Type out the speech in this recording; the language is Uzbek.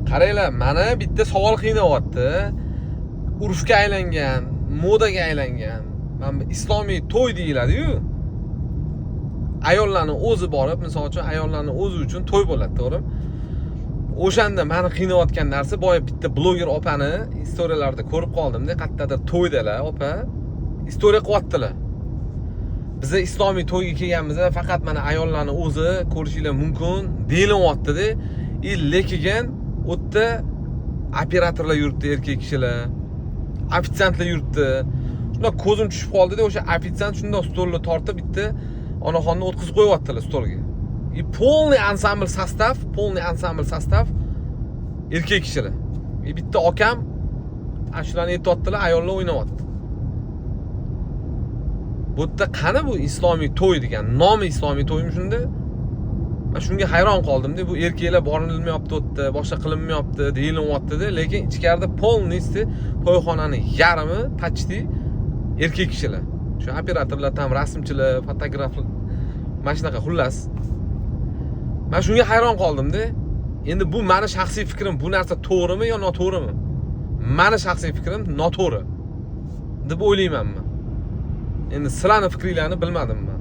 Qaranglar, mani bitta savol qiynayapti. Urfga aylangan, modaga aylangan mana bu islomiy to'y deyiladi-yu. Ayollarni o'zi borib, misol uchun, ayollarni o'zi uchun to'y bo'ladi, to'g'rimi? O'shanda mani qiynayotgan narsa, boya bitta bloger opani история larda ko'rib qoldimda, qayerdadir to'ydalar, opa история qilyaptilar. Biza islomiy to'yga kelganmiz, faqat mana ayollarni o'zi ko'rishinglar mumkin deyilyaptida. И lekin u yerda operatorlar yuribdi, erkak kishilar, ofitsiantlar yuribdi. Shundoq ko'zim tushib qoldida, o'sha ofitsiant shundoq stolni tortib, bitta onaxonni o'tkazib qo'yyaptilar stolga. И полный ансамбль состав, полный ансамбль состав erkak kishilar. И bitta akam ana shularni aytyaptilar, ayollar o'ynayapti. Bu yerda qani bu islomiy to'y degan nomi? Islomiy to'ymi shunda? Man shunga hayron qoldimda. Bu erkaklar borilmayapti u yerda, boshqa qilinmayapti deyilyaptida, lekin ichkarida полностью to'yxonani yarmi почти erkak kishilar, shu operatorlar там, rasmchilar, fotograflar, mana shunaqa. Xullas, man shunga hayron qoldimda. Endi bu mani shaxsiy fikrim, bu narsa to'g'rimi yo noto'g'rimi? Mani shaxsiy fikrim, noto'g'ri deb o'ylayman man. Endi sizlarni fikringlarni bilmadim man.